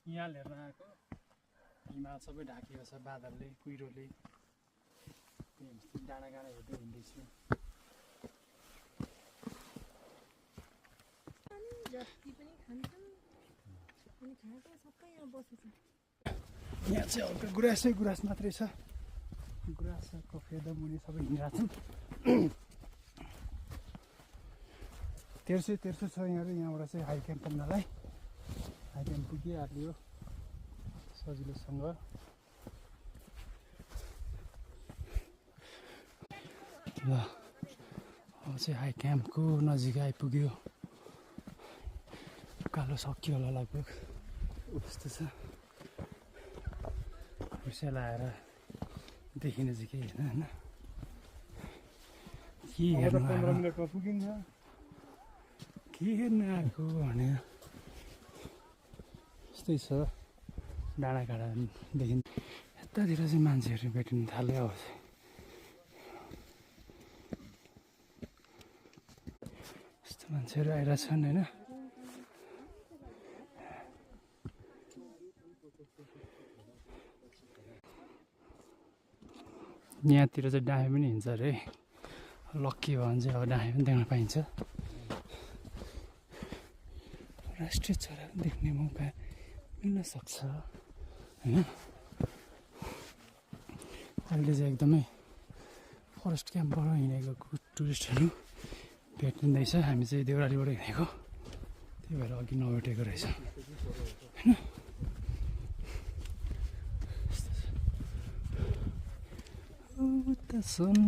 यहाँ हेर्न आएको हिमाल सबै ढाकिएको छ बादलले कुहिरोले डाँडाकाँडा हेर्दै हिँड्दैछु जति पनि खान्छन् अनि खाएको सबै यहाँ बसेछ यहाँ चाहिँ हल्का गुराँसै गुराँस मात्रै छ गुराँस कफेदा मुनि सबै हिँडिरहेको छन् तेर्सो छ यहाँबाट चाहिँ हाई क्याम्प पुग्नलाई हाई क्याम्प पुगिहाल्यो सजिलोसँग ल अब चाहिँ हाई क्याम्पको नजिक आइपुग्यो कालो सकियो होला लगभग यस्तो छ खुर्सा लाएर देखिने चाहिँ केही होइन के हेर्नु 15 मिनटमा पुगिन्छ के हेर्न आएको भने यस्तै छ डाँडाकाँडादेखि यतातिर चाहिँ मान्छेहरू भेटिन थाल्यो अब यस्तो मान्छेहरू आइरहेछन् होइन यहाँतिर चाहिँ डाँफे पनि हिँड्छ अरे लक्की भयो भने चाहिँ अब डाँफे पनि देख्न पाइन्छ राष्ट्रिय चरा देख्ने मौका मिल्न सक्छ होइन अहिले चाहिँ एकदमै फरेस्ट क्याम्पबाट हिँडेको टुरिस्टहरू भेटिँदैछ हामी चाहिँ देउरालीबाट हिँडेको त्यही भएर अघि नभेटेको रहेछ होइन